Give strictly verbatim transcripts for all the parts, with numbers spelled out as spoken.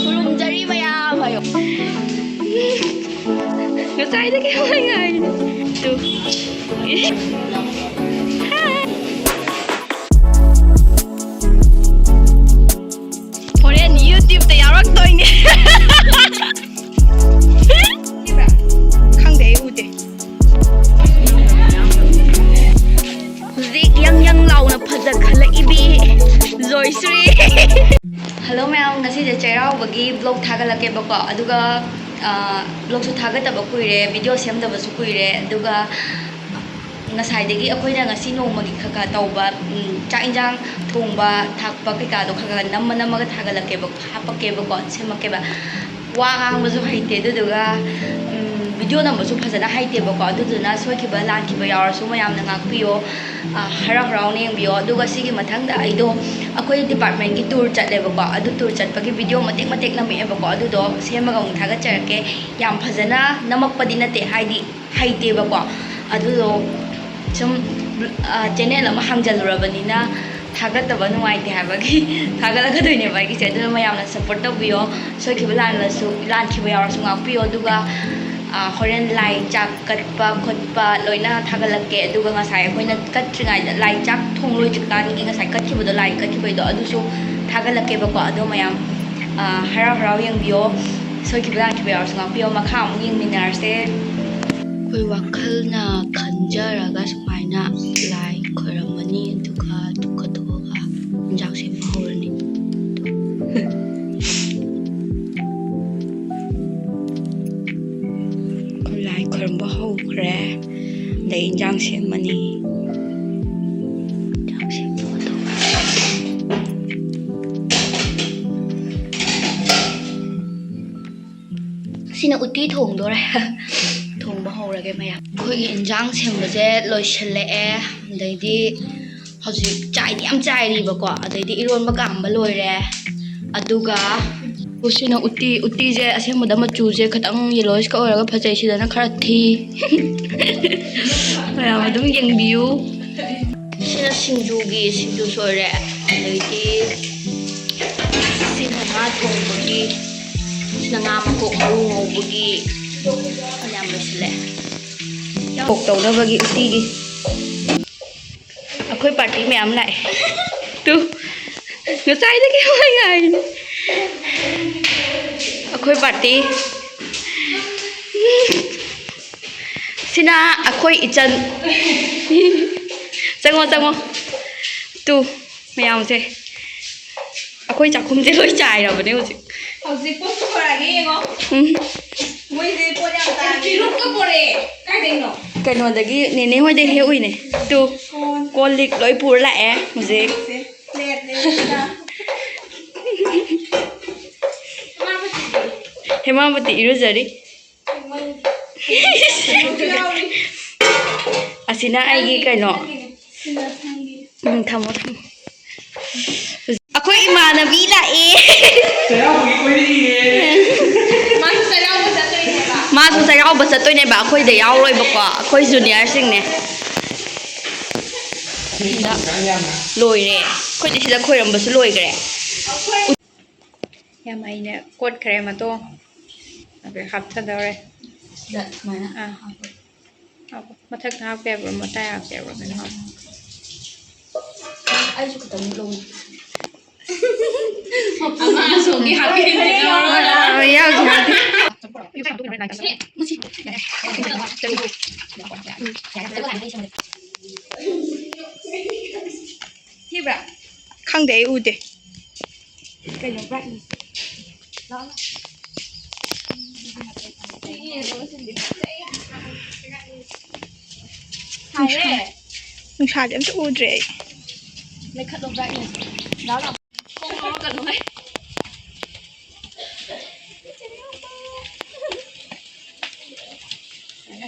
ꯈꯨꯔꯨꯝꯖꯔꯤ ꯃꯌꯥꯝ ꯍꯥꯏꯌꯣ꯫ ꯉꯁꯥꯏꯗꯒꯤ ꯍꯣꯏ ꯉꯥꯏꯔꯤꯅꯦ꯫ ꯇꯨ꯫ ꯍꯣꯔꯦꯟ YouTube-ꯇ ꯌꯥꯎꯔꯛꯇꯣꯏꯅꯦ꯫ ꯈꯪꯗꯦ, ꯑꯩ ꯎꯗꯦ꯫ ꯍꯧꯖꯤꯛ ꯌꯪ ꯌꯪ ꯂꯥꯎꯅ ꯐꯖꯈꯠꯂꯛꯏꯕꯤ ꯖꯣꯏꯁ꯭ꯔꯤ꯫ Hello ꯃꯌꯥꯝ, ꯉꯁꯤꯁꯦ ꯆꯩꯔꯥꯎꯕꯒꯤ vlog ꯊꯥꯒꯠꯂꯛꯀꯦꯕꯀꯣ꯫ ꯑꯗꯨꯒ, ꯑ, vlog-ꯁꯨ ꯊꯥꯒꯠꯇꯕ ꯀꯨꯏꯔꯦ, video ꯁꯦꯝꯗꯕꯁꯨ ꯀꯨꯏꯔꯦ꯫ ꯑꯗꯨꯒ ꯉꯁꯥꯏꯗꯒꯤ ꯑꯩꯈꯣꯏꯅ ꯉꯁꯤ ꯅꯣꯡꯃꯒꯤ ꯈꯔ ꯈꯔ ꯇꯧꯕ, ꯎꯝ, ꯆꯥꯛ ꯏꯟꯖꯥꯡ ꯊꯣꯡꯕ ꯊꯥꯛꯄ ꯀꯩꯀꯥꯗꯣ ꯈꯔ ꯈꯔ ꯅꯝꯃ ꯅꯝꯃꯒ ꯊꯥꯒꯠꯂꯛꯀꯦꯕ, ꯍꯥꯞꯄꯛꯀꯦꯕꯀꯣ, ꯁꯦꯝꯃꯛꯀꯦꯕ꯫ ꯋꯥ ꯉꯥꯡꯕꯁꯨ ꯍꯩꯇꯦ, ꯑꯗꯨꯗꯨꯒ, ꯎꯝ, video ꯅꯝꯕꯁꯨ ꯐꯖꯅ ꯍꯩꯇꯦꯕꯀꯣ꯫ ꯑꯗꯨꯗꯨꯅ ꯁꯣꯏꯈꯤꯕ ꯂꯥꯟꯈꯤꯕ ꯌꯥꯎꯔꯁꯨ ꯃꯌꯥꯝꯅ ꯉꯥꯛꯄꯤꯌꯣ, ꯑ, ꯍꯔꯥꯎ ꯍꯔꯥꯎꯅ ꯌꯦꯡꯕꯤꯌꯣ꯫ ꯑꯗꯨꯒ ꯁꯤꯒꯤ ꯃꯊꯪꯗ ꯑꯩꯗꯣ ꯑꯩꯈꯣꯏ department-ꯀꯤ tour ꯆꯠꯂꯦꯕꯀꯣ꯫ ꯑꯗꯨ tour ꯆꯠꯄꯒꯤ video ꯃꯇꯦꯛ ꯃꯇꯦꯛ ꯅꯝꯃꯛꯑꯦꯕꯀꯣ꯫ ꯑꯗꯨꯗꯣ ꯁꯦꯝꯃꯒ ꯑꯃꯨꯛ ꯊꯥꯒꯠꯆꯔꯛꯀꯦ꯫ ꯌꯥꯝ ꯐꯖꯅ ꯅꯝꯃꯛꯄꯗꯤ ꯅꯠꯇꯦ, ꯍꯥꯏꯗꯤ ꯍꯩꯇꯦꯕꯀꯣ꯫ ꯑꯗꯨꯗꯣ ꯁꯨꯝ, ꯑ, channel ꯑꯃ ꯍꯥꯡꯖꯜꯂꯨꯔꯕꯅꯤꯅ ꯊꯥꯒꯠꯇꯕ ꯅꯨꯡꯉꯥꯏꯇꯦ ꯍꯥꯏꯕꯒꯤ ꯊꯥꯒꯠꯂꯛꯀꯗꯣꯏꯅꯦꯕ ꯑꯩꯒꯤꯁꯦ꯫ ꯑꯗꯨꯅ ꯃꯌꯥꯝꯅ support ꯇꯧꯕꯤꯌꯣ꯫ ꯁꯣꯏꯈꯤꯕ ꯂꯥꯜꯂꯁꯨ, ꯂꯥꯟꯈꯤꯕ ꯌꯥꯎꯔꯁꯨ ꯉꯥꯛꯄꯤꯌꯣ꯫ ꯑꯗꯨꯒ, ꯑ, ꯍꯣꯔꯦꯟ ꯂꯥꯏ ꯆꯥꯛ ꯀꯠꯄ ꯈꯣꯠꯄ ꯂꯣꯏꯅ ꯊꯥꯒꯠꯂꯛꯀꯦ꯫ ꯑꯗꯨꯒ ꯉꯁꯥꯏ ꯑꯩꯈꯣꯏꯅ ꯀꯠꯇ꯭ꯔꯤꯉꯩꯗ, ꯂꯥꯏ ꯆꯥꯛ ꯊꯣꯡ ꯂꯣꯏꯗ꯭ꯔꯤꯀꯥꯟꯒꯤ ꯉꯁꯥꯏ ꯀꯠꯈꯤꯕꯗꯣ, ꯂꯥꯏ ꯀꯠꯈꯤꯕꯩꯗꯣ, ꯑꯗꯨꯁꯨ ꯊꯥꯒꯠꯂꯛꯀꯦꯕꯀꯣ꯫ ꯑꯗꯣ ꯃꯌꯥꯝ, ꯑ, ꯍꯔꯥꯎ ꯍꯔꯥꯎ ꯌꯦꯡꯕꯤꯌꯣ꯫ ꯁꯣꯏꯈꯤꯕ ꯂꯥꯟꯈꯤꯕ ꯌꯥꯎꯔꯁꯨ ꯉꯥꯛꯄꯤꯌꯣ꯫ ꯃꯈꯥ ꯑꯃꯨꯛ ꯌꯦꯡꯃꯤꯟꯅꯔꯁꯦ꯫ ꯑꯩꯈꯣꯏ ꯋꯥꯈꯜꯅ ꯈꯟꯖꯔꯒ ꯁꯨꯃꯥꯏꯅ ꯂꯥꯏ ꯈꯣꯏꯔꯝꯃꯅꯤ, ꯑꯗꯨꯒ ꯙꯨꯞ ꯀꯠꯊꯣꯛꯑꯒ ꯏꯟꯖꯥꯡ ꯁꯦꯝꯕ ꯍꯧꯔꯅꯤ꯫ ꯑꯩꯈꯣꯏ ꯂꯥꯏ ꯈꯣꯏꯔꯝꯕ ꯍꯧꯈ꯭ꯔꯦ꯫ ꯑꯗꯩ ꯏꯟꯖꯥꯡ ꯁꯦꯝꯃꯅꯤ꯫ ꯏꯟꯖꯥꯡ ꯁꯦꯝꯕ ꯍꯧꯗꯣꯛꯈ꯭ꯔꯦ꯫ ꯁꯤꯅ ꯎꯇꯤ ꯊꯣꯡꯗꯣꯔꯦ꯫ ꯊꯣꯡꯕ ꯍꯧꯔꯒꯦ ꯃꯌꯥꯝ꯫ ꯑꯩꯈꯣꯏꯒꯤ ꯏꯟꯖꯥꯡ ꯁꯦꯝꯕꯁꯦ ꯂꯣꯏꯁꯤꯜꯂꯛꯑꯦ꯫ ꯑꯗꯩꯗꯤ ꯍꯧꯖꯤꯛ ꯆꯥꯏꯗꯤ ꯌꯥꯝ ꯆꯥꯏꯔꯤꯕꯀꯣ꯫ ꯑꯗꯩꯗꯤ ꯏꯔꯣꯟꯕ ꯀꯥꯝꯕ ꯂꯣꯏꯔꯦ꯫ ꯑꯗꯨꯒ ꯁꯤꯅ ꯎꯇꯤ꯫ ꯎꯇꯤꯁꯦ ꯑꯁꯦꯡꯕꯗ ꯃꯆꯨꯁꯦ ꯈꯤꯇꯪ yellowish-ꯀ ꯑꯣꯏꯔꯒ ꯐꯖꯩ, ꯁꯤꯗꯅ ꯈꯔ ꯊꯤ꯫ ꯃꯌꯥꯝ ꯑꯗꯨꯝ ꯌꯦꯡꯕꯤꯌꯨ꯫ ꯁꯤꯅ ꯁꯤꯡꯖꯨꯒꯤ ꯁꯤꯡꯖꯨ ꯁꯣꯏꯔꯦ꯫ ꯑꯗꯩꯗꯤ ꯊꯣꯡꯕꯒꯤ, ꯁꯤꯅ ꯉꯥ ꯃꯀꯣꯛ ꯃꯔꯨ ꯉꯧꯕꯒꯤ ꯌꯥꯝ ꯂꯣꯏꯁꯤꯜꯂꯦ꯫ ꯀꯣꯛ ꯇꯧꯅꯕꯒꯤ ꯎꯇꯤꯒꯤ꯫ ꯑꯩꯈꯣꯏ ꯄꯥꯔꯇꯤ ꯃꯌꯥꯝ ꯂꯥꯛꯑꯦ꯫ ꯇꯨ, ꯉꯁꯥꯏꯗꯒꯤ ꯃꯣꯏ ꯉꯥꯏꯔꯤꯅꯦ꯫ ꯑꯩꯈꯣꯏ ꯄꯥꯔꯇꯤ꯫ ꯁꯤꯅ ꯑꯩꯈꯣꯏ ꯏꯆꯟ꯫ ꯆꯪꯉꯣ, ꯆꯪꯉꯣ꯫ ꯇꯨ, ꯃꯌꯥꯝꯁꯦ꯫ ꯑꯩꯈꯣꯏ ꯆꯥꯛꯈꯨꯝꯁꯦ ꯂꯣꯏ ꯆꯥꯏꯔꯕꯅꯦ ꯍꯧꯖꯤꯛ꯫ ꯍꯧꯖꯤꯛ ꯄꯣꯠ ꯄꯨꯊꯣꯔꯛꯑꯒꯦ ꯌꯦꯡꯉꯣ꯫ ꯎꯝ꯫ ꯃꯣꯏꯁꯦ ꯄꯣꯠ ꯌꯥꯝ ꯇꯥꯡꯉꯦ꯫ ꯄꯤꯔꯨꯛꯀ ꯄꯣꯔꯛꯑꯦ꯫ ꯀꯥꯏꯗꯩꯅꯣ? ꯀꯩꯅꯣꯗꯒꯤ, ꯅꯦꯅꯦ ꯍꯣꯏꯗꯩ ꯍꯦꯛ ꯎꯏꯅꯦ꯫ ꯇꯨ, ꯀꯣꯟ꯫ ꯀꯣꯜ ꯂꯤꯛ ꯂꯣꯏ ꯄꯨꯔ ꯂꯥꯛꯑꯦ ꯍꯧꯖꯤꯛ꯫ ꯁꯦ, ꯄ꯭ꯂꯦꯠ ꯂꯩꯔꯦ꯫ ꯍꯦꯃꯥꯕꯇꯤ ꯏꯔꯨꯖꯔꯤ꯫ ꯑꯁꯤꯅ ꯑꯩꯒꯤ ꯀꯩꯅꯣ꯫ ꯎꯝ, ꯊꯝꯃꯣ, ꯊꯝꯃꯣ꯫ ꯑꯩꯈꯣꯏ ꯏꯃꯥꯟꯅꯕꯤ ꯂꯥꯛꯑꯦ꯫ ꯆꯩꯔꯥꯎꯕꯒꯤ ꯀꯣꯏꯔꯛꯏꯅꯦ꯫ ꯃꯥꯁꯨ ꯆꯩꯔꯥꯎꯕ ꯆꯠꯇꯣꯏꯅꯦꯕ꯫ ꯃꯥꯁꯨ ꯆꯩꯔꯥꯎꯕ ꯆꯠꯇꯣꯏꯅꯦꯕ, ꯑꯩꯈꯣꯏꯗ ꯌꯥꯎꯔꯣꯏꯕꯀꯣ, ꯑꯩꯈꯣꯏ ꯖꯨꯅꯤꯌꯔꯁꯤꯡꯅꯦ꯫ ꯁꯤꯗ ꯂꯣꯏꯔꯦ꯫ ꯑꯩꯈꯣꯏꯗꯤ ꯁꯤꯗ ꯈꯣꯏꯔꯝꯕꯁꯨ ꯂꯣꯏꯈ꯭ꯔꯦ꯫ ꯌꯥꯝ ꯍꯩꯅ ꯀꯣꯠꯈ꯭ꯔꯦ ꯃꯇꯣ꯫ ꯑꯗꯨ ꯍꯥꯞꯊꯗꯧꯔꯦ꯫ ꯁꯤꯗ ꯁꯨꯃꯥꯏꯅ ꯑꯥ꯫ ꯍꯥꯞꯄꯣ꯫ ꯍꯥꯞꯄꯣ꯫ ꯃꯊꯛꯇ ꯍꯥꯞꯀꯦ ꯍꯥꯏꯕ꯭ꯔꯣ? ꯃꯇꯥꯏ ꯍꯥꯞꯀꯦ ꯍꯥꯏꯕ꯭ꯔꯣ? ꯀꯩꯅꯣ ꯍꯥꯞꯄꯣ꯫ ꯑꯩꯁꯨ ꯈꯤꯇꯪ ꯂꯧ꯫ ꯑꯃ ꯑꯁꯣꯝꯒꯤ ꯍꯥꯞꯄꯤꯔꯤꯁꯦ ꯂꯧꯔꯣ꯫ ꯑꯥ, ꯌꯥꯎꯗꯦ, ꯌꯥꯎꯗꯦ꯫ ꯊꯤꯕ꯭ꯔꯥ? ꯈꯪꯗꯦ, ꯑꯩ ꯎꯗꯦ꯫ ꯀꯩꯅꯣ brightness? ꯂꯥꯛꯑꯣ꯫ ꯍꯥꯏꯔꯦ꯫ ꯅꯨꯡꯁꯥꯁꯦ ꯑꯝꯇ ꯎꯗ꯭ꯔꯦ ꯑꯩ꯫ ꯂꯩꯈꯠꯂꯣ brightness꯫ ꯂꯥꯛꯑꯣ, ꯂꯥꯛꯑꯣ꯫ ꯈꯣꯡ ꯂꯧꯔꯛꯀꯅꯨꯍꯦ꯫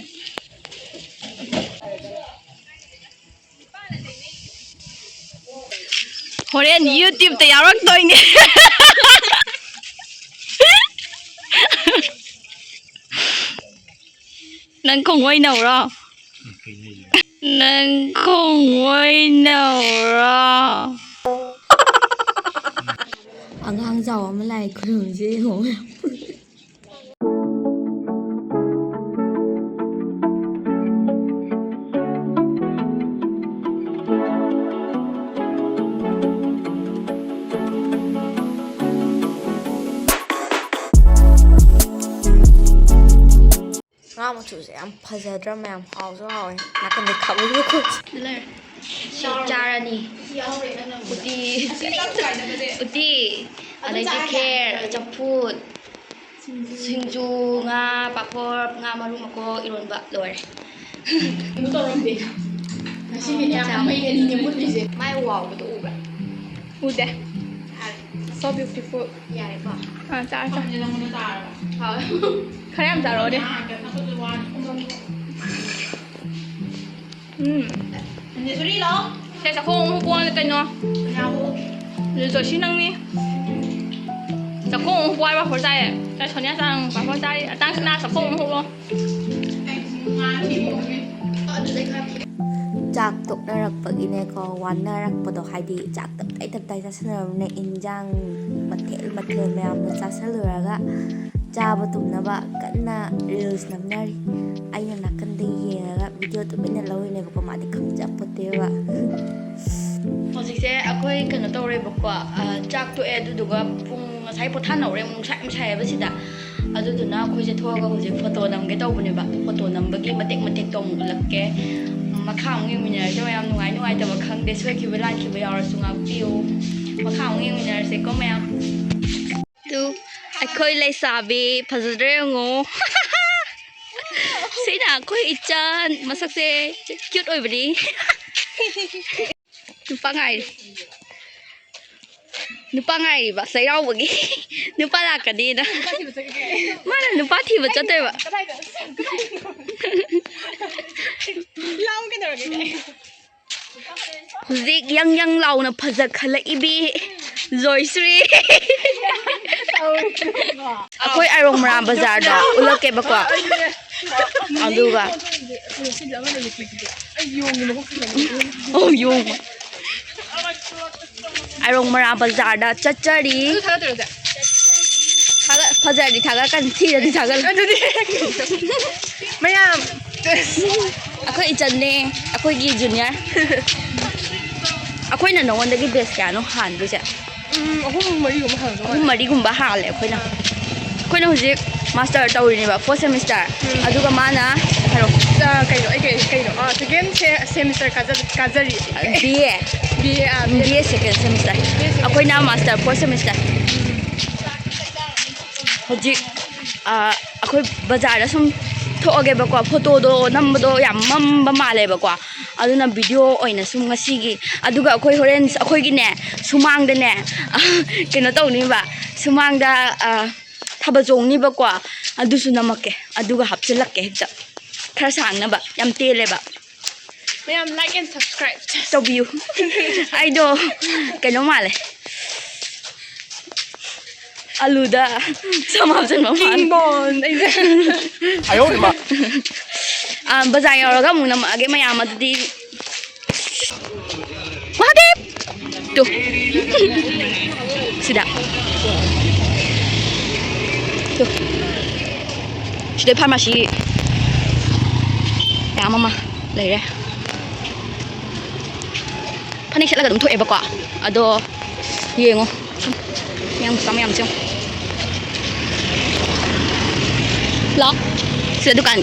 ꯍꯣꯔꯦꯟ YouTube-ꯇ ꯌꯥꯎꯔꯛꯇꯣꯏꯅꯦ꯫ ꯅꯪ ꯈꯣꯡꯑꯣꯏꯅꯧꯔꯣ? ꯅꯪ ꯈꯣꯡꯑꯣꯏꯅꯧꯔꯣ? ꯑꯉꯥꯡ ꯆꯥꯎ ꯑꯃ ꯂꯥꯏ ꯈꯨꯔꯨꯝꯁꯦ ꯌꯦꯡꯉꯣ꯫ ꯉꯥ ꯃꯆꯨꯁꯦ ꯌꯥꯝ ꯐꯖꯗ꯭ꯔꯥ ꯃꯌꯥꯝ? ꯍꯥꯎꯁꯨ ꯍꯥꯎꯋꯦ꯫ ꯅꯥꯀꯟꯗ ꯈꯥꯕꯩ ꯃꯈꯣꯟꯁꯦ꯫ ꯁꯤ ꯆꯥꯔꯅꯤ꯫ ꯎꯇꯤ꯫ ꯎꯇꯤ꯫ ꯑꯗꯩꯗꯤ ꯈꯦꯔ, ꯆꯝꯐꯨꯠ, ꯁꯤꯡꯖꯨ, ꯉꯥ, ꯄꯥꯐꯣꯔ, ꯉꯥ ꯃꯔꯨ ꯃꯀꯣꯛ, ꯏꯔꯣꯟꯕ ꯂꯣꯏꯔꯦ꯫ ꯀꯩꯅꯣ ꯇꯧꯔꯝꯗꯦ꯫ ꯉꯁꯤꯒꯤꯅꯦ ꯃꯩ ꯑꯅꯤꯅꯦ ꯃꯨꯠꯂꯤꯁꯦ꯫ ꯃꯥꯏ ꯋꯥꯎꯕꯗꯣ ꯎꯕ꯭ꯔꯥ? ꯎꯗꯦ꯫ ꯍꯥꯏ꯫ So beautiful꯫ ꯌꯥꯔꯦꯀꯣ? ꯑꯥ, ꯆꯥꯔꯣ, ꯆꯥꯔꯣ꯫ ꯈꯪꯗꯦ, ꯅꯪꯉꯣꯟꯗ ꯇꯥꯔꯕ? ꯍꯥꯎ꯫ ꯈꯔ ꯌꯥꯝ ꯆꯥꯔꯛꯑꯣꯅꯦ꯫ ꯌꯥꯔꯦ, ꯀꯩꯅꯣ ꯇꯧꯗꯣꯏ ꯋꯥꯅꯤ꯫ ꯎꯝ꯫ ꯅꯦꯁꯣꯔꯤ ꯂꯥꯛꯑꯣ꯫ ꯁꯦ, ꯆꯥꯛꯈꯣꯝ ꯑꯃꯨꯛ ꯄꯣꯛꯑꯣꯅꯦ ꯀꯩꯅꯣ꯫ ꯀꯅꯥꯕꯨ? ꯖꯣꯁꯤ ꯅꯪꯅꯤ꯫ ꯆꯥꯛꯈꯣꯝ ꯑꯃꯨꯛ ꯄꯣꯛꯑꯣ ꯍꯥꯏꯕ ꯄꯥꯐꯣꯔ ꯆꯥꯏꯌꯦ꯫ ꯁꯦ, ꯁꯣꯅꯤꯌꯥ ꯆꯥ ꯅꯪ ꯄꯥꯐꯣꯔ ꯆꯥꯔꯤ꯫ ꯑꯇꯥꯡꯁꯤꯅ ꯆꯥꯛꯈꯣꯝ ꯑꯃꯨꯛ ꯍꯨꯞꯄꯣ꯫ ꯆꯥꯛ ꯇꯣꯛꯅꯔꯛꯄꯒꯤꯅꯦꯀꯣ, ꯋꯥꯅꯔꯛꯄꯗꯣ, ꯍꯥꯏꯗꯤ ꯆꯥꯛ ꯇꯞꯇꯥꯏ ꯇꯞꯇꯥꯏ ꯆꯥꯁꯤꯟꯅꯔꯕꯅꯤꯅ ꯏꯟꯖꯥꯡ ꯃꯊꯦꯜ ꯃꯊꯦꯜ ꯃꯌꯥꯝꯗꯣ ꯆꯥꯁꯤꯜꯂꯨꯔꯒ ꯆꯥꯕ ꯇꯨꯝꯅꯕ ꯀꯟꯅ reels ꯅꯝꯅꯔꯤ꯫ ꯑꯩꯅ ꯅꯥꯀꯟꯗ ꯌꯦꯡꯉꯒ video ꯇꯨꯃꯤꯟꯅ ꯂꯧꯔꯤꯅꯦꯕꯀꯣ, ꯃꯥꯗꯤ ꯈꯪꯖꯄꯣꯠꯇꯦꯕ꯫ ꯍꯧꯖꯤꯛꯁꯦ ꯑꯩꯈꯣꯏ ꯀꯩꯅꯣ ꯇꯧꯔꯦꯕꯀꯣ, ꯑ, ꯆꯥꯛ ꯇꯣꯛꯑꯦ, ꯑꯗꯨꯗꯨꯒ ꯄꯨꯡ, ꯉꯁꯥꯏ ꯄꯣꯊꯥꯅꯧꯔꯦ, ꯑꯃꯨꯛ ꯅꯨꯡꯁꯥ ꯌꯥꯝ ꯁꯥꯏꯌꯦꯕ ꯁꯤꯗ꯫ ꯑꯗꯨꯗꯨꯅ ꯑꯩꯈꯣꯏꯁꯦ ꯊꯣꯛꯑꯒ ꯍꯧꯖꯤꯛ photo ꯅꯝꯒꯦ ꯇꯧꯕꯅꯦꯕ꯫ Photo ꯅꯝꯕꯒꯤ ꯃꯇꯦꯛ ꯃꯇꯦꯛꯇꯣ ꯑꯃꯨꯛ ꯎꯠꯂꯛꯀꯦ꯫ ꯃꯈꯥ ꯑꯃꯨꯛ ꯌꯦꯡꯃꯤꯟꯅꯔꯁꯦ ꯃꯌꯥꯝ, ꯅꯨꯡꯉꯥꯏ ꯅꯨꯡꯉꯥꯏꯇꯕ ꯈꯪꯗꯦ, ꯁꯣꯏꯈꯤꯕ ꯂꯥꯟꯈꯤꯕ ꯌꯥꯎꯔꯁꯨ ꯉꯥꯛꯄꯤꯌꯨ꯫ ꯃꯈꯥ ꯑꯃꯨꯛ ꯌꯦꯡꯃꯤꯟꯅꯔꯁꯦꯀꯣ ꯃꯌꯥꯝ꯫ ꯇꯨ, ꯑꯩꯈꯣꯏ ꯂꯩꯁꯥꯕꯤ ꯐꯖꯗ꯭ꯔꯦ ꯌꯦꯡꯉꯣ꯫ ꯁꯤꯅ ꯑꯩꯈꯣꯏ ꯏꯆꯟ, ꯃꯁꯛꯁꯦ cute ꯑꯣꯏꯕꯅꯤ꯫ ꯅꯨꯄꯥ ꯉꯥꯏꯔꯤ꯫ ꯅꯨꯄꯥ ꯉꯥꯏꯔꯤꯕ ꯆꯩꯔꯥꯎꯕꯒꯤ꯫ ꯅꯨꯄꯥ ꯂꯥꯛꯀꯅꯤꯅ꯫ ꯃꯥꯅ ꯅꯨꯄꯥ ꯊꯤꯕ ꯆꯠꯇꯣꯏꯕ꯫ ꯀꯗꯥꯏꯗ? ꯀꯗꯥꯏꯗꯅꯣ? ꯂꯥꯡꯉꯨ ꯀꯩꯗꯧꯔꯒꯦ? ꯍꯧꯖꯤꯛ ꯌꯪ ꯌꯪ ꯂꯥꯎꯅ ꯐꯖꯈꯠꯂꯛꯏꯕꯤ ꯖꯣꯏꯁ꯭ꯔꯤ꯫ ꯑꯩꯈꯣꯏ ꯑꯔꯣꯡ ꯃꯔꯥꯝ ꯕꯖꯥꯔꯗ ꯎꯠꯂꯛꯀꯦꯕꯀꯣ꯫ ꯑꯗꯨꯒ ꯑꯣ, ꯌꯣꯡ꯫ ꯑꯥꯏꯔꯣꯡ ꯃꯔꯥ ꯕꯖꯥꯔꯗ ꯆꯠꯆꯔꯤ꯫ ꯑꯗꯨ ꯊꯥꯒꯠꯇꯣꯏꯔꯣ, ꯆꯦ? ꯊꯥꯒꯠ-, ꯐꯖꯔꯗꯤ ꯊꯥꯒꯠꯀꯅꯤ, ꯊꯤꯔꯗꯤ ꯊꯥꯒꯠꯂꯣꯏ꯫ ꯑꯗꯨꯗꯤ ꯃꯌꯥꯝ꯫ ꯑꯩꯈꯣꯏ ꯏꯆꯟꯅꯦ, ꯑꯩꯈꯣꯏꯒꯤ ꯖꯨꯅꯤꯌꯔ꯫ ꯑꯩꯈꯣꯏꯅ ꯅꯉꯣꯟꯗꯒꯤ ꯕꯦꯁ ꯀꯌꯥꯅꯣ ꯍꯥꯟꯗꯣꯏꯁꯦ? ꯎꯝ, ꯑꯍꯨꯝ ꯃꯔꯤꯒꯨꯝꯕ ꯍꯥꯟꯗꯧ ꯑꯍꯨꯝ ꯃꯥꯜꯂꯦ꯫ ꯃꯔꯤꯒꯨꯝꯕ ꯍꯥꯜꯂꯦ ꯑꯩꯈꯣꯏꯅ꯫ ꯑꯩꯈꯣꯏꯅ ꯍꯧꯖꯤꯛ ꯃꯥꯁꯇꯔ ꯇꯧꯔꯤꯅꯦꯕ, ꯐꯣꯔꯠ ꯁꯦꯃꯤꯁꯇꯔ꯫ ꯎꯝ꯫ ꯑꯗꯨꯒ ꯃꯥꯅ, ꯍꯥꯏꯔꯣ꯫ ꯑ, ꯀꯩꯅꯣ, ꯑꯩ ꯀꯩ-, ꯀꯩꯅꯣ? ꯑ, ꯁꯦꯀꯦꯟ ꯁꯦ-, ꯁꯦꯃꯤꯁꯇꯔ ꯀꯥꯖ-, ꯀꯥꯖꯔꯤ꯫ B A. ꯕꯤ ꯑꯦ, ꯑ, B A. B A second semester. B A second. ꯑꯩꯈꯣꯏꯅ ꯃꯥꯁꯇꯔ ꯐꯣꯔꯠ ꯁꯦꯃꯤꯁꯇꯔ꯫ ꯍꯧꯖꯤꯛ, ꯑ, ꯑꯩꯈꯣꯏ ꯕꯖꯥꯔꯗ ꯁꯨꯝ ꯊꯣꯛꯑꯒꯦꯕꯀꯣ, ꯐꯣꯇꯣꯗꯣ ꯅꯝꯕꯗꯣ ꯌꯥꯝ ꯃꯝꯕ ꯃꯥꯜꯂꯦꯕꯀꯣ, ꯑꯗꯨꯅ ꯚꯤꯗꯤꯑꯣ ꯑꯣꯏꯅ ꯁꯨꯝ ꯉꯁꯤꯒꯤ, ꯑꯗꯨꯒ ꯑꯩꯈꯣꯏ ꯍꯣꯔꯦꯟ ꯑꯩꯈꯣꯏꯒꯤꯅꯦ, ꯁꯨꯃꯥꯡꯗꯅꯦ, ꯀꯩꯅꯣ ꯇꯧꯅꯤꯕ, ꯁꯨꯃꯥꯡꯗ, ꯑ, ꯊꯥꯕꯜ ꯆꯣꯡꯅꯤꯕꯀꯣ, ꯑꯗꯨꯁꯨ ꯅꯝꯃꯛꯀꯦ, ꯑꯗꯨꯒ ꯍꯥꯞꯆꯤꯜꯂꯛꯀꯦ ꯍꯦꯛꯇ, ꯈꯔ ꯁꯥꯡꯅꯕ, ꯌꯥꯝ ꯇꯦꯜꯂꯦꯕ꯫ ꯃꯌꯥꯝ like and subscribe ꯇꯧꯕꯤꯌꯨ꯫ ꯑꯩꯗꯣ ꯀꯩꯅꯣ ꯃꯥꯜꯂꯦ, ꯑꯂꯨꯗ ꯁꯝ ꯍꯥꯞꯆꯤꯟꯕ ꯃꯥꯜꯂꯦ꯫ King Bond, ꯑꯩꯁꯦ꯫ ꯑꯌꯣ, ꯏꯃꯥ꯫ ꯑꯥ, ꯕꯖꯥꯔ ꯌꯧꯔꯒ ꯑꯃꯨꯛ ꯅꯝꯃꯛꯑꯒꯦ ꯃꯌꯥꯝ, ꯑꯗꯨꯗꯤ꯫ ꯃꯍꯥꯗꯦꯕ! ꯇꯨ꯫ ꯁꯤꯗ꯫ ꯇꯨ꯫ ꯁꯤꯗꯩ ꯐꯥꯔꯃꯥꯁꯤ ꯃꯌꯥꯝ ꯑꯃ ꯂꯩꯔꯦ꯫ ꯐꯅꯦꯛ ꯁꯦꯠꯂꯒ ꯑꯗꯨꯝ ꯊꯣꯛꯑꯦꯕꯀꯣ꯫ ꯑꯗꯣ ꯌꯦꯡꯉꯣ꯫ ꯁꯨꯝ ꯃꯌꯥꯝ ꯃꯆꯥ ꯃꯌꯥꯝꯁꯦ ꯌꯦꯡꯉꯣ꯫ ꯂꯥꯛ꯫ ꯁꯤꯗ ꯗꯨꯀꯥꯟ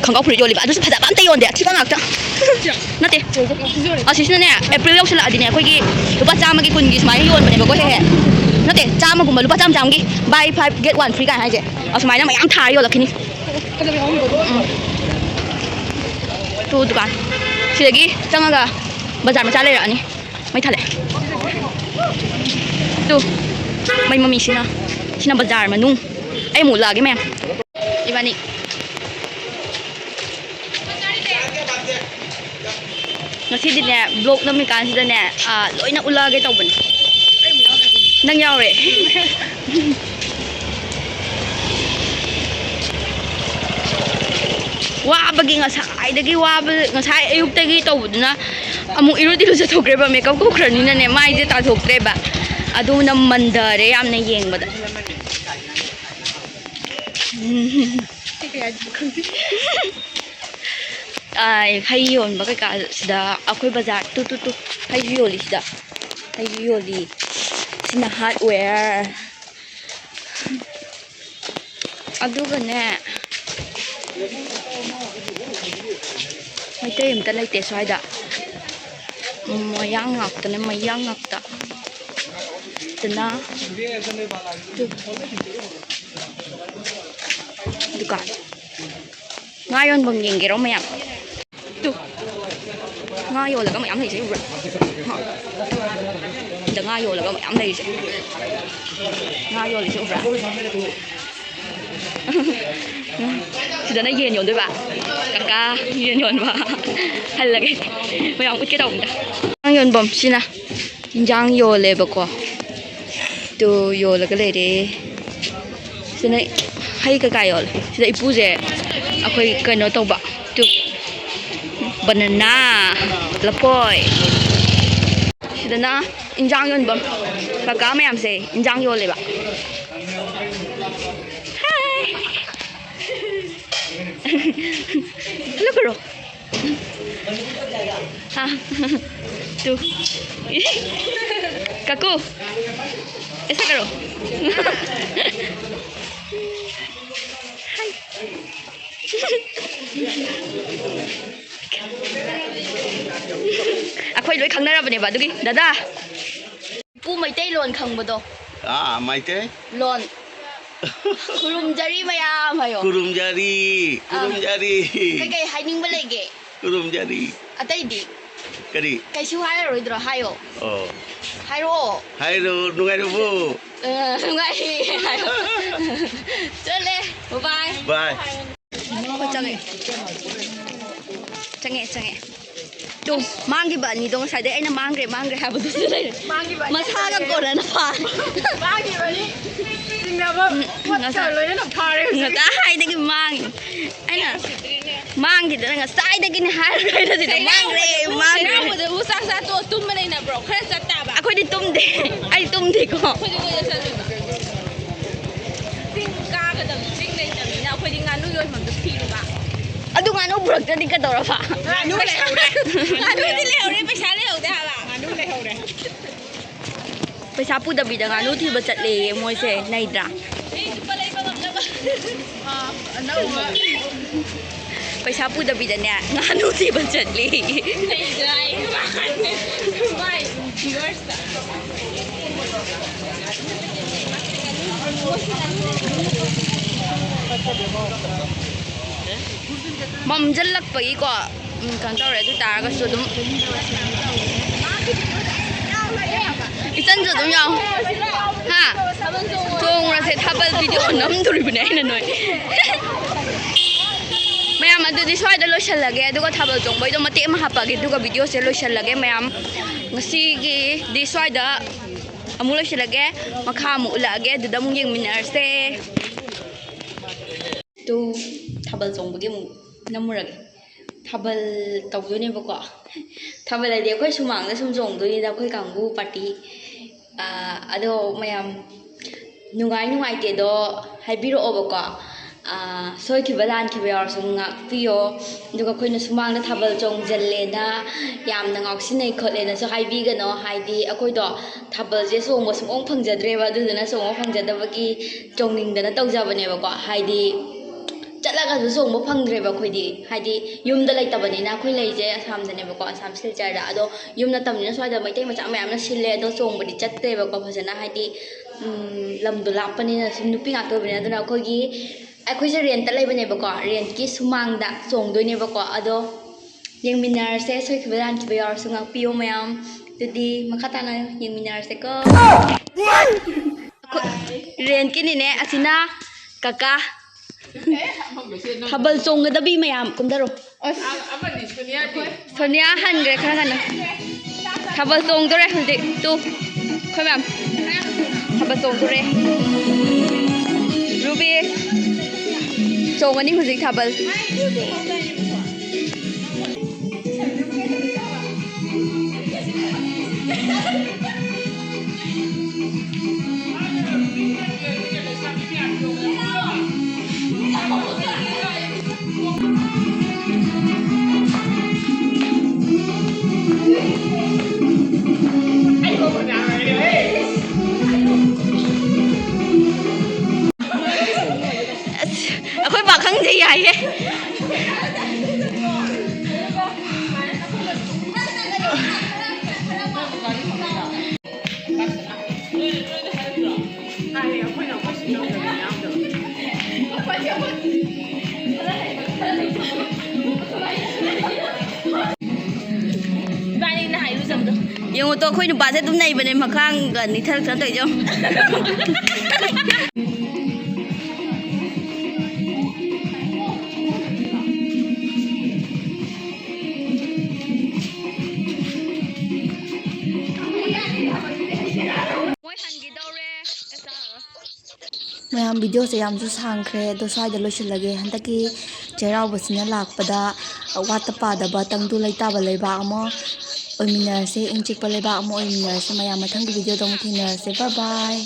ꯈꯣꯡꯒ꯭ꯔꯥꯎ ꯐꯨꯔꯤꯠ ꯌꯣꯜꯂꯤꯕ꯫ ꯑꯗꯨꯁꯨ ꯐꯖꯕ ꯑꯝꯇ ꯌꯣꯟꯗꯦ꯫ ꯑꯊꯤꯕ ꯉꯥꯛꯇ꯫ ꯅꯠꯇꯦ꯫ ꯑꯁꯤꯁꯤꯅꯅꯦ, ꯑꯦꯄ꯭ꯔꯤꯜ ꯌꯧꯁꯤꯜꯂꯛꯑꯗꯤꯅꯦ, ꯑꯩꯈꯣꯏꯒꯤ ꯂꯨꯄꯥ ꯆꯥꯝꯃꯒꯤ ꯀꯨꯟꯒꯤ ꯁꯨꯃꯥꯏꯅ ꯌꯣꯟꯕꯅꯦꯕꯀꯣ, ꯍꯦꯛ ꯍꯦꯛ꯫ ꯅꯠꯇꯦ, ꯆꯥꯝꯃꯒꯨꯝꯕ, ꯂꯨꯄꯥ ꯆꯥꯝꯃ ꯆꯥꯝꯃꯒꯤ, buy five get one free ꯀꯥꯏꯅ ꯍꯥꯏꯁꯦ꯫ ꯑꯁꯨꯃꯥꯏꯅ ꯃꯌꯥꯝ ꯊꯥꯔ ꯌꯣꯜꯂꯛꯈꯤꯅꯤ꯫ ꯎꯝ꯫ ꯇꯨ ꯗꯨꯀꯥꯟ꯫ ꯁꯤꯗꯒꯤ ꯆꯪꯉꯒ ꯕꯖꯥꯔ ꯃꯆꯥ ꯂꯩꯔꯛꯑꯅꯤ꯫ ꯃꯩ ꯊꯥꯜꯂꯦ꯫ ꯇꯨ꯫ ꯃꯩ ꯃꯃꯤꯁꯤꯅ꯫ ꯁꯤꯅ ꯕꯖꯥꯔ ꯃꯅꯨꯡ꯫ ꯑꯩ ꯑꯃꯨꯛ ꯎꯠꯂꯛꯑꯒꯦ ꯃꯌꯥꯝ꯫ ꯏꯕꯥꯅꯤ꯫ ꯉꯁꯤꯗꯤꯅꯦ, vlog ꯅꯝꯃꯤꯀꯥꯟꯁꯤꯗꯅꯦ, ꯑꯥ, ꯂꯣꯏꯅ ꯎꯠꯂꯛꯑꯒꯦ ꯇꯧꯕꯅꯦ꯫ ꯅꯪ ꯌꯥꯎꯔꯦ꯫ ꯋꯥꯕꯒꯤ, ꯉꯁꯥꯏꯗꯒꯤ ꯋꯥꯕ, ꯉꯁꯥꯏ ꯑꯌꯨꯛꯇꯒꯤ ꯇꯧꯕꯗꯨꯅ, ꯑꯃꯨꯛ ꯏꯔꯨꯗꯤ ꯂꯨꯖꯊꯣꯛꯈ꯭ꯔꯦꯕ, ꯃꯦꯀꯞ ꯀꯧꯈ꯭ꯔꯅꯤꯅꯅꯦ, ꯃꯥꯏꯁꯦ ꯇꯥꯊꯣꯛꯇ꯭ꯔꯦꯕ꯫ ꯑꯗꯨꯅ ꯃꯟꯊꯔꯦ ꯌꯥꯝꯅ ꯌꯦꯡꯕꯗ꯫ ꯑꯥꯏ, ꯍꯩ ꯌꯣꯟꯕ ꯀꯩꯀꯥ ꯁꯤꯗ ꯑꯩꯈꯣꯏ ꯕꯖꯥꯔ ꯇꯨ ꯇꯨ ꯇꯨ ꯍꯩꯁꯨ ꯌꯣꯜꯂꯤ ꯁꯤꯗ꯫ ꯍꯩꯁꯨ ꯌꯣꯜꯂꯤ꯫ ꯁꯤꯅ hardware꯫ ꯑꯗꯨꯒꯅꯦ, ꯃꯩꯇꯩ ꯑꯝꯇ ꯂꯩꯇꯦ ꯁ꯭ꯋꯥꯏꯗ꯫ ꯃꯌꯥꯡ ꯉꯥꯛꯇꯅꯦ, ꯃꯌꯥꯡ ꯉꯥꯛꯇ꯫ ꯑꯗꯨꯅ ꯗꯨꯀꯥꯟ꯫ ꯉꯥ ꯌꯣꯟꯐꯝ ꯌꯦꯡꯒꯦꯔꯣ ꯃꯌꯥꯝ? ꯇꯨ꯫ ꯉꯥ ꯌꯣꯜꯂꯒ ꯃꯌꯥꯝ ꯂꯩꯁꯦ ꯎꯕ꯭ꯔꯥ? ꯍꯥ꯫ ꯁꯤꯗ ꯉꯥ ꯌꯣꯜꯂꯒ ꯃꯌꯥꯝ ꯂꯩꯔꯤꯁꯦ꯫ ꯉꯥ ꯌꯣꯜꯂꯤꯁꯦ ꯎꯕ꯭ꯔꯥ? ꯁꯤꯗꯅ ꯌꯦꯟ ꯌꯣꯟꯗꯣꯏꯕ꯫ ꯀꯀꯥ ꯌꯦꯟ ꯌꯣꯟꯕ꯫ ꯍꯜꯂꯒꯦ꯫ ꯃꯌꯥꯝ ꯎꯠꯀꯦ ꯇꯧꯕꯅꯤꯗ꯫ ꯉꯥ ꯌꯣꯟꯐꯝ ꯁꯤꯅ ꯏꯟꯖꯥꯡ ꯌꯣꯜꯂꯦꯕꯀꯣ꯫ ꯇꯨ ꯌꯣꯜꯂꯒ ꯂꯩꯔꯦ꯫ ꯁꯤꯅ ꯍꯩ ꯀꯩꯀꯥ ꯌꯣꯜꯂꯦ꯫ ꯁꯤꯗ ꯏꯄꯨꯁꯦ ꯑꯩꯈꯣꯏ ꯀꯩꯅꯣ ꯇꯧꯕ꯫ ꯇꯨ ꯕꯅꯅꯥ, ꯂꯐꯣꯏ꯫ ꯁꯤꯗꯅ ꯏꯟꯖꯥꯡ ꯌꯣꯟꯐꯝ꯫ ꯀꯀꯥ ꯃꯌꯥꯝꯁꯦ ꯏꯟꯖꯥꯡ ꯌꯣꯜꯂꯦꯕ꯫ Hi. Hello ꯀꯔꯣ꯫ हाँ। तू। काकू, ऐसा करो। हाय। ꯑꯩꯈꯣꯏ ꯂꯣꯏ ꯈꯪꯅꯔꯕꯅꯦꯕ ꯑꯗꯨꯒꯤ꯫ ꯗꯗꯥ, ꯏꯄꯨ ꯃꯩꯇꯩꯂꯣꯟ ꯈꯪꯕꯗꯣ꯫ ꯑꯥ, ꯃꯩꯇꯩ꯫ ꯂꯣꯟ꯫ ꯈꯨꯔꯨꯝꯖꯔꯤ ꯃꯌꯥꯝ ꯍꯥꯏꯌꯣ꯫ ꯈꯨꯔꯨꯝꯖꯔꯤ, ꯑꯥ꯫ ꯈꯨꯔꯨꯝꯖꯔꯤ꯫ ꯀꯩꯀꯩ ꯍꯥꯏꯅꯤꯡꯕ ꯂꯩꯒꯦ? ꯈꯨꯔꯨꯝꯖꯔꯤ꯫ ꯑꯇꯩꯗꯤ? ꯀꯔꯤ? ꯀꯩꯁꯨ ꯍꯥꯏꯔꯔꯣꯏꯗ꯭ꯔꯣ? ꯍꯥꯏꯌꯣ꯫ ꯑꯣ꯫ ꯍꯥꯏꯔꯛꯑꯣ꯫ ꯍꯥꯏꯔꯣ, ꯅꯨꯡꯉꯥꯏꯔꯤꯕꯣ? ꯑ, ꯅꯨꯡꯉꯥꯏꯔꯤ ꯍꯥꯏꯌꯣ꯫ ꯆꯠꯂꯦ, bye bye꯫ Bye꯫ ꯑꯩꯈꯣꯏ ꯆꯪꯉꯛꯑꯦ꯫ ꯆꯪꯉꯛꯑꯦ, ꯆꯪꯉꯛꯑꯦ꯫ ꯇꯨ, ꯃꯥꯡꯈꯤꯕ ꯑꯅꯤꯗꯣ ꯉꯁꯥꯏꯗꯩ ꯑꯩꯅ ꯃꯥꯡꯈ꯭ꯔꯦ, ꯃꯥꯡꯈ꯭ꯔꯦ ꯍꯥꯏꯕꯗꯨꯁꯨ ꯂꯩꯔꯦ꯫ ꯃꯥꯡꯈꯤꯕ ꯑꯅꯤ ꯃꯁꯥꯒ ꯆꯪꯉꯛꯑꯦ꯫ ꯀꯣꯟꯅꯅ ꯐꯥꯔꯦ꯫ ꯃꯥꯡꯈꯤꯕ ꯑꯅꯤ ꯆꯤꯡꯅꯕ ꯎꯝ, ꯄꯣꯠꯀ ꯉꯁꯥꯏ ꯂꯣꯏꯅꯅ ꯐꯥꯔꯦ ꯍꯧꯖꯤꯛ꯫ ꯉꯁꯥꯏꯗꯒꯤ ꯃꯥꯡꯉꯤ꯫ ꯑꯩꯅ ꯃꯥꯡꯈꯤꯗꯅ ꯉꯁꯥꯏꯗꯒꯤꯅꯦ ꯍꯥꯏꯔꯒ ꯂꯩꯔꯁꯤꯗ ꯃꯥꯡꯈ꯭ꯔꯦ, ꯃꯥꯡꯈ꯭ꯔꯦ꯫ ꯆꯩꯔꯥꯎꯕꯗꯕꯨ ꯆꯥꯛ ꯆꯥ ꯇꯣꯛꯑ ꯇꯨꯝꯕ ꯂꯩꯅꯕ꯭ꯔꯣ? ꯈꯔ ꯆꯠ ꯇꯥꯕ꯫ ꯑꯩꯈꯣꯏꯗꯤ ꯇꯨꯝꯗꯦ꯫ ꯑꯩ ꯇꯨꯝꯗꯦꯀꯣ꯫ ꯑꯩꯈꯣꯏꯗꯤ ꯀꯣꯏꯕ ꯆꯠꯂꯤꯕ꯫ ꯆꯤꯡ ꯀꯥꯒꯗꯕ ꯆꯤꯡ ꯂꯩꯇꯕꯅꯤꯅ ꯑꯩꯈꯣꯏꯗꯤ ꯉꯥꯅꯨ ꯌꯣꯟꯐꯝꯗ ꯊꯤꯔꯨꯕ꯫ ꯑꯗꯨ ꯉꯥꯅꯨ ꯄꯨꯔꯛꯇ꯭ꯔꯗꯤ ꯀꯩꯗꯧꯔꯕ? ꯉꯥꯅꯨ ꯂꯩꯍꯧꯔꯦ꯫ ꯉꯥꯅꯨꯗꯤ ꯂꯩꯍꯧꯔꯦ, ꯄꯩꯁꯥ ꯂꯩꯍꯧꯗꯦ ꯍꯥꯏꯕ꯫ ꯉꯥꯅꯨ ꯂꯩꯍꯧꯔꯦ꯫ ꯄꯩꯁꯥ ꯄꯨꯗꯕꯤꯗ ꯉꯥꯅꯨ ꯊꯤꯕ ꯆꯠꯂꯦꯌꯦ ꯃꯣꯏꯁꯦ, ꯅꯩꯗ꯭ꯔꯥ? ꯑꯩ ꯂꯨꯄꯥ ꯂꯩꯕ ꯉꯝꯅꯕ꯫ ꯑꯥ, ꯑꯅꯧꯕ꯫ ꯄꯩꯁꯥ ꯄꯨꯗꯕꯤꯗꯅꯦ ꯉꯥꯅꯨ ꯊꯤꯕ ꯆꯠꯂꯦ꯫ ꯅꯩꯗ꯭ꯔꯥ ꯑꯩ? ꯃꯥꯏ viewers꯫ ꯃꯝꯁꯤꯜꯂꯛꯄꯒꯤꯀꯣ, ꯎꯝ, ꯀꯩꯅꯣ ꯇꯧꯔꯦ꯫ ꯑꯗꯨ ꯇꯥꯔꯒꯁꯨ ꯑꯗꯨꯝ ꯏꯆꯟꯁꯨ ꯑꯗꯨꯝ ꯌꯥꯎ꯫ ꯍꯥ? ꯆꯣꯡꯉꯨꯔꯁꯦ꯫ ꯊꯥꯕꯜ video ꯅꯝꯗꯣꯔꯤꯕꯅꯦ ꯑꯩꯅ ꯅꯣꯏ꯫ ꯃꯌꯥꯝ, ꯑꯗꯨꯗꯤ ꯁ꯭ꯋꯥꯏꯗ ꯂꯣꯏꯁꯤꯜꯂꯒꯦ, ꯑꯗꯨꯒ ꯊꯥꯕꯜ ꯆꯣꯡꯕꯩꯗꯣ ꯃꯇꯦꯛ ꯑꯃ ꯍꯥꯞꯄꯛꯑꯒꯦ, ꯑꯗꯨꯒ videoꯁꯦ ꯂꯣꯏꯁꯤꯜꯂꯒꯦ꯫ ꯃꯌꯥꯝ, ꯉꯁꯤꯒꯤꯗꯤ ꯁ꯭ꯋꯥꯏꯗ ꯑꯃꯨꯛ ꯂꯣꯏꯁꯤꯜꯂꯒꯦ, ꯃꯈꯥ ꯑꯃꯨꯛ ꯎꯠꯂꯛꯑꯒꯦ, ꯑꯗꯨꯗ ꯑꯃꯨꯛ ꯌꯦꯡꯃꯤꯟꯅꯔꯁꯦ꯫ ꯇꯨ, ꯊꯥꯕꯜ ꯆꯣꯡꯕꯒꯤ ꯑꯃꯨꯛ ꯅꯝꯃꯨꯔꯒꯦ꯫ ꯊꯥꯕꯜ ꯇꯧꯗꯣꯏꯅꯦꯕꯀꯣ꯫ ꯊꯥꯕꯜ ꯍꯥꯏꯗꯤ ꯑꯩꯈꯣꯏ ꯁꯨꯃꯥꯡꯗ ꯁꯨꯝ ꯆꯣꯡꯗꯣꯏꯅꯤꯗ, ꯑꯩꯈꯣꯏ ꯀꯥꯡꯕꯨ party꯫ ꯑꯥ, ꯑꯗꯣ ꯃꯌꯥꯝ ꯅꯨꯡꯉꯥꯏ ꯅꯨꯡꯉꯥꯏꯇꯦꯗꯣ ꯍꯥꯏꯕꯤꯔꯛꯑꯣꯕꯀꯣ꯫ ꯑꯥ, ꯁꯣꯏꯈꯤꯕ ꯂꯥꯟꯈꯤꯕ ꯌꯥꯎꯔꯁꯨ ꯉꯥꯛꯄꯤꯌꯣ꯫ ꯑꯗꯨꯒ ꯑꯩꯈꯣꯏꯅ ꯁꯨꯃꯥꯡꯗ ꯊꯥꯕꯜ ꯆꯣꯡꯁꯤꯜꯂꯦꯅ ꯌꯥꯝꯅ ꯉꯥꯎꯁꯤꯟꯅꯩ ꯈꯣꯠꯂꯦꯅꯁꯨ ꯍꯥꯏꯕꯤꯒꯅꯣ꯫ ꯍꯥꯏꯗꯤ ꯑꯩꯈꯣꯏꯗꯣ ꯊꯥꯕꯜꯁꯦ ꯆꯣꯡꯕ ꯁꯨꯡꯐꯪ ꯐꯪꯖꯗ꯭ꯔꯦꯕ꯫ ꯑꯗꯨꯗꯨꯅ ꯆꯣꯡꯕ ꯐꯪꯖꯗꯕꯒꯤ ꯆꯣꯡꯅꯤꯡꯗꯅ ꯇꯧꯖꯕꯅꯦꯕꯀꯣ꯫ ꯍꯥꯏꯗꯤ ꯆꯠꯂꯒꯁꯨ ꯆꯣꯡꯕ ꯐꯪꯗ꯭ꯔꯦꯕ ꯑꯩꯈꯣꯏꯗꯤ꯫ ꯍꯥꯏꯗꯤ ꯌꯨꯝꯗ ꯂꯩꯇꯕꯅꯤꯅ꯫ ꯑꯩꯈꯣꯏ ꯂꯩꯁꯦ ꯑꯁꯥꯝꯗꯅꯦꯕꯀꯣ, ꯑꯁꯥꯝ ꯁꯤꯜꯆꯔꯗ꯫ ꯑꯗꯣ ꯌꯨꯝ ꯅꯠꯇꯕꯅꯤꯅ ꯁ꯭ꯋꯥꯏꯗ ꯃꯩꯇꯩ ꯃꯆꯥ ꯃꯌꯥꯝꯅ ꯁꯤꯜꯂꯦ꯫ ꯑꯗꯣ ꯆꯣꯡꯕꯗꯤ ꯆꯠꯇ꯭ꯔꯦꯕꯀꯣ ꯐꯖꯅ꯫ ꯍꯥꯏꯗꯤ, ꯎꯝ, ꯂꯝꯗꯣ ꯂꯥꯞꯄꯅꯤꯅ ꯁꯨꯝ ꯅꯨꯄꯤ ꯉꯥꯛꯇ ꯑꯣꯏꯕꯅꯤꯅ꯫ ꯑꯗꯨꯅ ꯑꯩꯈꯣꯏꯒꯤ, ꯑꯩꯈꯣꯏꯁꯦ rentꯇ ꯂꯩꯕꯅꯦꯕꯀꯣ꯫ Rentꯀꯤ ꯁꯨꯃꯥꯡꯗ ꯆꯣꯡꯗꯣꯏꯅꯦꯕꯀꯣ꯫ ꯑꯗꯣ ꯌꯦꯡꯃꯤꯟꯅꯔꯁꯦ꯫ ꯁꯣꯏꯈꯤꯕ ꯂꯥꯟꯈꯤꯕ ꯌꯥꯎꯔꯁꯨ ꯉꯥꯛꯄꯤꯌꯣ ꯃꯌꯥꯝ꯫ ꯑꯗꯨꯗꯤ ꯃꯈꯥ ꯇꯥꯅ ꯌꯦꯡꯃꯤꯟꯅꯔꯁꯦꯀꯣ꯫ ꯑꯩꯈꯣꯏ rentꯀꯤꯅꯤꯅꯦ꯫ ꯑꯁꯤꯅ ꯀꯀꯥ꯫ ꯊꯥꯕꯜ ꯆꯣꯡꯒꯗꯕꯤ ꯃꯌꯥꯝ ꯀꯨꯝꯊꯔꯣ꯫ ꯑꯁ, ꯑꯃꯗꯤ ꯁꯣꯅꯤꯌꯥꯗꯤ꯫ ꯁꯣꯅꯤꯌꯥ ꯍꯟꯈ꯭ꯔꯦ ꯈꯔ ꯉꯟꯅ꯫ ꯊꯥꯕꯜ ꯆꯣꯡꯗꯣꯔꯦ ꯍꯧꯖꯤꯛ꯫ ꯇꯨ, ꯑꯩꯈꯣꯏ ꯃꯌꯥꯝ ꯊꯥꯕꯜ ꯆꯣꯡꯗꯣꯔꯦ꯫ ꯔꯨꯕꯤ ꯆꯣꯡꯉꯅꯤ ꯍꯧꯖꯤꯛ ꯊꯥꯕꯜ꯫ ꯍꯥꯏꯌꯦ꯫ ꯏꯕꯥꯅꯤꯅ ꯍꯥꯏꯔꯨꯖꯕꯗꯣ꯫ ꯌꯦꯡꯉꯨ ꯇꯣ, ꯑꯩꯈꯣꯏ ꯅꯨꯄꯥꯁꯦ ꯑꯗꯨꯝ ꯅꯩꯕꯅꯦ, ꯃꯈꯥꯡꯒ ꯅꯤꯛꯊꯔꯛꯇꯅ ꯇꯧꯔꯤꯁꯦ ꯌꯦꯡꯉꯨ꯫ ꯃꯣꯏ ꯍꯟꯈꯤꯗꯧꯔꯦ꯫ ꯃꯌꯥꯝ, ꯚꯤꯗꯤꯑꯣꯁꯦ ꯌꯥꯝꯁꯨ ꯁꯥꯡꯈ꯭ꯔꯦ, ꯑꯗꯣ ꯁ꯭ꯋꯥꯏꯗ ꯂꯣꯏꯁꯤꯜꯂꯒꯦ꯫ ꯍꯟꯗꯛꯀꯤ ꯆꯩꯔꯥꯎꯕꯁꯤꯅ ꯂꯥꯛꯄꯗ ꯋꯥꯠꯇ ꯄꯥꯗꯕ ꯇꯪꯗꯨ ꯂꯩꯇꯥꯕ ꯂꯩꯕꯥꯛ ꯑꯃ ꯑꯣꯏꯃꯤꯟꯅꯔꯁꯦ, ꯏꯪ ꯆꯤꯛꯄ ꯂꯩꯕꯥꯛ ꯑꯃ ꯑꯣꯏꯃꯤꯟꯅꯔꯁꯦ꯫ ꯃꯌꯥꯝ, ꯃꯊꯪꯒꯤ ꯚꯤꯗꯤꯑꯣꯗ ꯑꯃꯨꯛ ꯊꯦꯡꯅꯔꯁꯦ꯫ Bye bye꯫